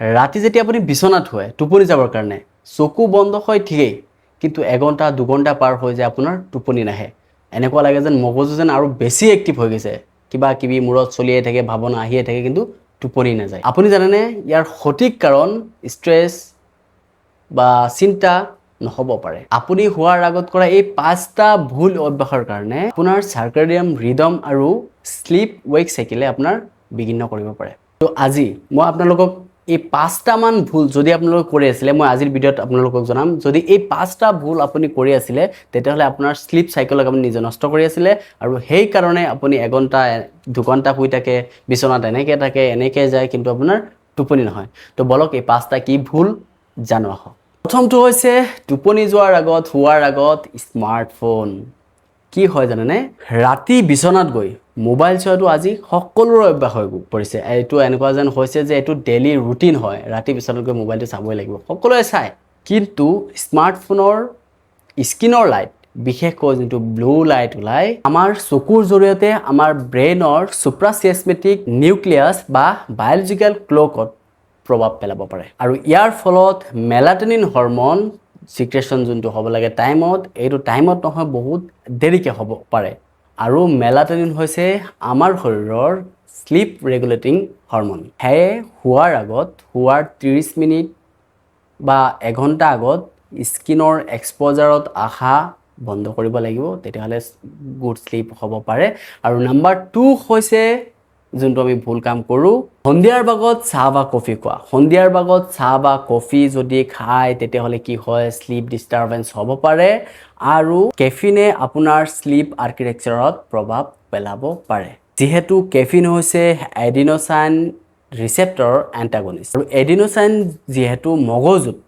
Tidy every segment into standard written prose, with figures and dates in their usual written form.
ৰাতি যেতিয়া আপুনি বিচনাত শুৱে টোপনি যাবৰ কাৰণে, চকু বন্ধ হয় ঠিকেই, কিন্তু এঘণ্টা 2 ঘণ্টা পাৰ হৈ যায়, আপোনাৰ টোপনি নাহে। এনেকুৱা লাগে যেন মগজু যেন আৰু বেছি এক্টিভ হৈ গৈছে। কিবা কিবি মূৰত চলিয়ে থাকে, ভাৱনা আহিয়ে থাকে, কিন্তু টোপনি নাযায়। আপুনি জানেনে, ইয়াৰ সঠিক কাৰণ ষ্ট্ৰেছ বা চিন্তা নহ'ব পাৰে। আপুনি শোৱাৰ আগত কৰা এই পাঁচটা ভুল অভ্যাসৰ কাৰণে আপোনাৰ চাৰ্কাডিয়ান ৰিদম আৰু শ্লিপ ৱেক চাইকেলে আপোনাৰ বিঘ্ন কৰিব পাৰে। তো আজি মই আপোনালোকক এই পাঁচটামান ভুল যদি আপোনালোকে কৰি আছিলে, মই আজিৰ ভিডিঅ'ত আপোনালোকক জনাম। যদি এই পাঁচটা ভুল আপুনি কৰি আছিলে, তেতিয়াহ'লে আপোনাৰ শ্লিপ চাইকেলক আপুনি নিজে নষ্ট কৰি আছিলে আৰু সেইকাৰণে আপুনি এঘণ্টা 2 ঘণ্টা শুই থাকে, বিচনাত এনেকৈ থাকে, এনেকৈ যায়, কিন্তু আপোনাৰ টোপনি নহয়। তো বলক, এই পাঁচটা কি ভুল জানো আহক। প্ৰথমটো হৈছে টোপনি যোৱাৰ আগত, শোৱাৰ আগত স্মাৰ্টফোন। কি হয় জানেনে? ৰাতি বিচনাত গৈ মোবাইল চোৱাটো আজি সকলোৰে অভ্যাস হৈ পৰিছে। এইটো এনেকুৱা যেন হৈছে যে এইটো ডেইলি ৰুটিন হয়, ৰাতি বিচনাত গৈ মোবাইলটো চাবই লাগিব। সকলোৱে চায়, কিন্তু স্মাৰ্টফোনৰ স্ক্ৰীনৰ লাইট, বিশেষকৈ যোনটো ব্লু লাইট ওলায়, আমাৰ চকুৰ জৰিয়তে আমাৰ ব্ৰেইনৰ চুপ্ৰাচিয়াছমেটিক নিউক্লিয়াছ বা বায়'লজিকেল ক্লকত প্ৰভাৱ পেলাব পাৰে আৰু ইয়াৰ ফলত মেলাটনিন হৰমন চিক্ৰেশ্যন যোনটো হ'ব লাগে টাইমত, এইটো টাইমত নহয়, বহুত দেৰিকৈ হ'ব পাৰে। আৰু মেলাটনিন হৈছে আমাৰ শৰীৰৰ শ্লিপ ৰেগুলেটিং হৰমন। সেয়ে শোৱাৰ আগত, শোৱাৰ 30 মিনিট বা এঘণ্টা আগত স্ক্ৰীনৰ এক্সপ'জাৰত অহা বন্ধ কৰিব লাগিব। তেতিয়াহ'লে গুড শ্লিপ হ'ব পাৰে। আৰু নাম্বাৰ 2 হৈছে যোনটো আমি ভুল কাম কৰোঁ, সন্ধিয়াৰ ভাগত চাহ বা কফি খোৱা। সন্ধিয়াৰ ভাগত চাহ বা কফি যদি খায়, তেতিয়াহ'লে কি হয়? শ্লিপ ডিষ্টাৰবেঞ্চ হ'ব পাৰে আৰু কেফিনে আপোনাৰ শ্লিপ আৰ্কিটেকচাৰত প্ৰভাৱ পেলাব পাৰে। যিহেতু কেফিন হৈছে এডিন'চাইন ৰিচেপ্টৰ এণ্টাগনিষ্ট আৰু এডিন'চাইন যিহেতু মগজুত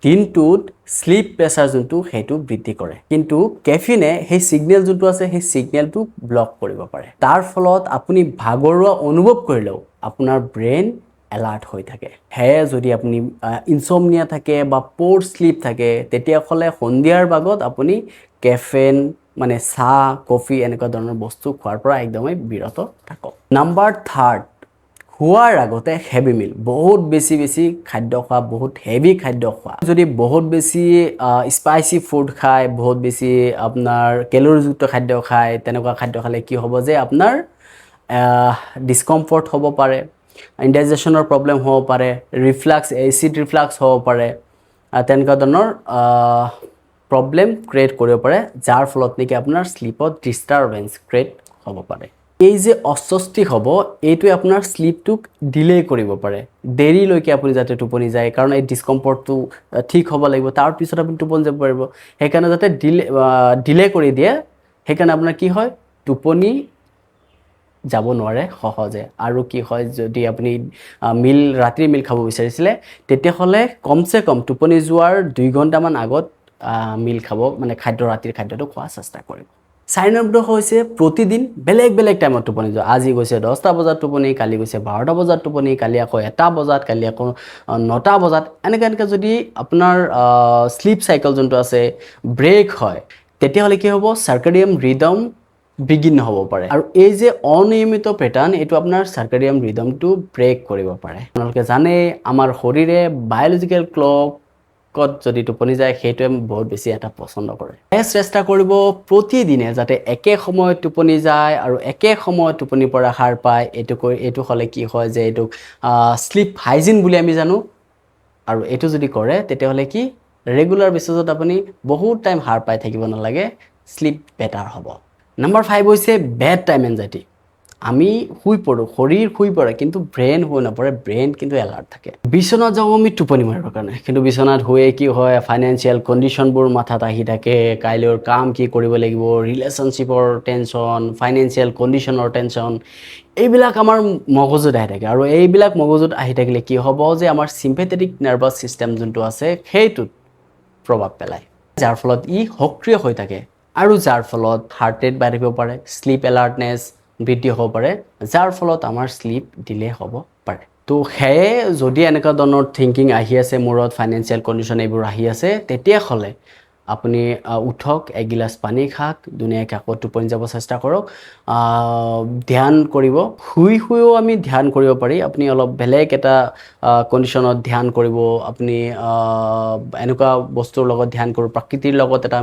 দিনটোত শ্লিপ প্ৰেছাৰ যোনটো, সেইটো বৃদ্ধি কৰে, কিন্তু কেফিনে সেই ছিগনেল যোনটো আছে, সেই ছিগনেলটো ব্লক কৰিব পাৰে। তাৰ ফলত আপুনি ভাগৰুৱা অনুভৱ কৰিলেও আপোনাৰ ব্ৰেইন এলাৰ্ট হৈ থাকে। সেয়ে যদি আপুনি ইনচমনিয়া থাকে বা প'ৰ শ্লিপ থাকে, তেতিয়াহ'লে সন্ধিয়াৰ ভাগত আপুনি কেফেন মানে চাহ, কফি এনেকুৱা ধৰণৰ বস্তু খোৱাৰ পৰা একদমেই বিৰত থাকক। নাম্বাৰ থাৰ্ড, শোৱাৰ আগতে হেভি মিল, বহুত বেছি বেছি খাদ্য খোৱা, বহুত হেভি খাদ্য খোৱা। যদি বহুত বেছি স্পাইচি ফুড খায়, বহুত বেছি আপোনাৰ কেলৰিযুক্ত খাদ্য খায়, তেনেকুৱা খাদ্য খালে কি হ'ব যে আপোনাৰ ডিছকমফৰ্ট হ'ব পাৰে, ইনডাইজেশ্যনৰ প্ৰব্লেম হ'ব পাৰে, ৰিফ্লাক্স, এচিড ৰিফ্লাক্স হ'ব পাৰে, তেনেকুৱা ধৰণৰ প্ৰব্লেম ক্ৰিয়েট কৰিব পাৰে, যাৰ ফলত নেকি আপোনাৰ শ্লিপত ডিষ্টাৰবেঞ্চ ক্ৰিয়েট হ'ব পাৰে। এই যে অস্বস্তি হ'ব, এইটোৱে আপোনাৰ শ্লিপটোক ডিলে কৰিব পাৰে। দেৰিলৈকে আপুনি যাতে টোপনি যায়, কাৰণ এই ডিছকমফৰ্টটো ঠিক হ'ব লাগিব, তাৰপিছত আপুনি টোপনি যাব পাৰিব। সেইকাৰণে যাতে ডিলে ডিলে কৰি দিয়ে। সেইকাৰণে আপোনাৰ কি হয়, টোপনি যাব নোৱাৰে সহজে। আৰু কি হয়, যদি আপুনি মিল, ৰাতিৰ মিল খাব বিচাৰিছিলে, তেতিয়াহ'লে কমচে কম টোপনি যোৱাৰ 2 ঘণ্টামান আগত মিল খাব, মানে খাদ্য, ৰাতিৰ খাদ্যটো খোৱা চেষ্টা কৰিব। চাৰি নম্বৰটো হৈছে প্ৰতিদিন বেলেগ বেলেগ টাইমত টোপনি যোৱা। আজি গৈছে 10টা বজাত টোপনি, কালি গৈছে 12টা বজাত টোপনি, কালি আকৌ 1টা বজাত, কালি আকৌ 9টা বজাত, এনেকৈ এনেকৈ যদি আপোনাৰ শ্লিপ চাইকেল যোনটো আছে ব্ৰেক হয়, তেতিয়াহ'লে কি হ'ব? চাৰ্কাডিয়ান ৰিদম বিঘ্ন হ'ব পাৰে আৰু এই যে অনিয়মিত পেটাৰ্ণ, এইটো আপোনাৰ চাৰ্কাডিয়ান ৰিদমটো ব্ৰেক কৰিব পাৰে। আপোনালোকে জানে, আমাৰ শৰীৰে বায়'লজিকেল ক্লকত যদি টোপনি যায়, সেইটোৱে বহুত বেছি এটা পচন্দ কৰে। সেয়ে চেষ্টা কৰিব প্ৰতিদিনে যাতে একে সময়ত টোপনি যায় আৰু একে সময়ত টোপনিৰ পৰা সাৰ পায়। এইটো কৰি, এইটো হ'লে কি হয় যে এইটোক শ্লিপ হাইজিন বুলি আমি জানো। আৰু এইটো যদি কৰে, তেতিয়াহ'লে কি ৰেগুলাৰ বেচিছত আপুনি বহুত টাইম সাৰ পাই থাকিব নালাগে, শ্লিপ বেটাৰ হ'ব। নাম্বাৰ 5 হৈছে বেড টাইম এনজাইটি। আমি শুই পৰোঁ, শৰীৰ শুই পৰে, কিন্তু ব্ৰেইন শুই নপৰে। ব্ৰেইন কিন্তু এলাৰ্ট থাকে। বিচনাত যাওঁ আমি টোপনি মাৰিবৰ কাৰণে, কিন্তু বিচনাত শুয়ে কি হয়, ফাইনেন্সিয়েল কণ্ডিশ্যনবোৰ মাথাত আহি থাকে, কাইলৈৰ কাম কি কৰিব লাগিব, ৰিলেশ্যনশ্বিপৰ টেনশ্যন, ফাইনেন্সিয়েল কণ্ডিশ্যনৰ টেনশ্যন, এইবিলাক আমাৰ মগজুত আহি থাকে। আৰু এইবিলাক মগজুত আহি থাকিলে কি হ'ব যে আমাৰ চিম্পেথেটিক নাৰ্ভাছ ছিষ্টেম যোনটো আছে, সেইটোত প্ৰভাৱ পেলায়, যাৰ ফলত ই সক্ৰিয় হৈ থাকে আৰু যাৰ ফলত হাৰ্ট ৰেট বাঢ়িব পাৰে, শ্লিপ এলাৰ্টনেছ বৃদ্ধি হ'ব পাৰে, যাৰ ফলত আমাৰ শ্লিপ ডিলে হ'ব পাৰে। তো সেয়ে যদি এনেকুৱা ধৰণৰ থিংকিং আহি আছে মূৰত, ফাইনেন্সিয়েল কণ্ডিশ্যন এইবোৰ আহি আছে, তেতিয়াহ'লে আপুনি উঠক, এগিলাচ পানী খাওক, ধুনীয়াকৈ আকৌ টোপনি যাব চেষ্টা কৰক। ধ্যান কৰিব। শুই শুইও আমি ধ্যান কৰিব পাৰি। আপুনি অলপ বেলেগ এটা কণ্ডিশ্যনত ধ্যান কৰিব। আপুনি এনেকুৱা বস্তুৰ লগত ধ্যান কৰিব, প্ৰকৃতিৰ লগত এটা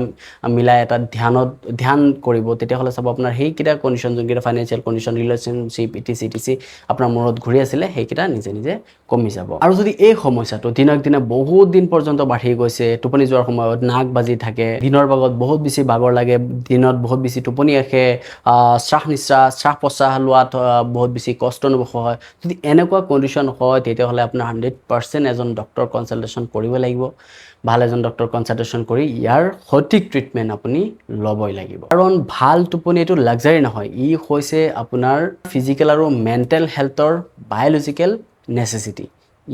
মিলাই এটা ধ্যানত ধ্যান কৰিব। তেতিয়াহ'লে চাব আপোনাৰ সেইকেইটা কণ্ডিশ্যন, যোনকেইটা financial condition, relationship, etc etc আপোনাৰ মূৰত ঘূৰি আছিলে, সেইকেইটা নিজে নিজে কমি যাব। আৰু যদি এই সমস্যাটো দিনক দিনে বহুত দিন পৰ্যন্ত বাঢ়ি গৈছে, টোপনি যোৱাৰ সময়ত নাক বাজি থাকে, দিনৰ ভাগত বহুত বেছি ভাগৰ লাগে, দিনত বহুত বেছি টোপনি আহে, শ্বাস নিশ্বাস, শ্বাস প্ৰশ্বাস লোৱাত বহুত বেছি কষ্ট অনুভৱ হয়, যদি এনেকুৱা কণ্ডিশ্যন হয়, তেতিয়াহ'লে আপোনাৰ 100% এজন ডক্টৰ কনচালটেশ্যন কৰিব লাগিব। ভাল এজন ডক্টৰ কনচালটেশ্যন কৰি ইয়াৰ সঠিক ট্ৰিটমেণ্ট আপুনি ল'বই লাগিব। কাৰণ ভাল টোপনি এইটো লাক্সাৰী নহয়, ই হৈছে আপোনাৰ ফিজিকেল আৰু মেণ্টেল হেল্থৰ বায়'লজিকেল নেচেচিটি।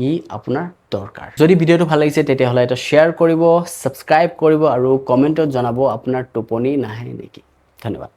ই আপোনাৰ দৰকাৰ। যদি ভিডিঅ'টো ভাল লাগিছে, তেতিয়াহ'লে এটা শ্বেয়াৰ কৰিব, ছাবস্ক্ৰাইব কৰিব আৰু কমেণ্টত জনাব আপোনাৰ টোপনি নাহে নেকি। ধন্যবাদ।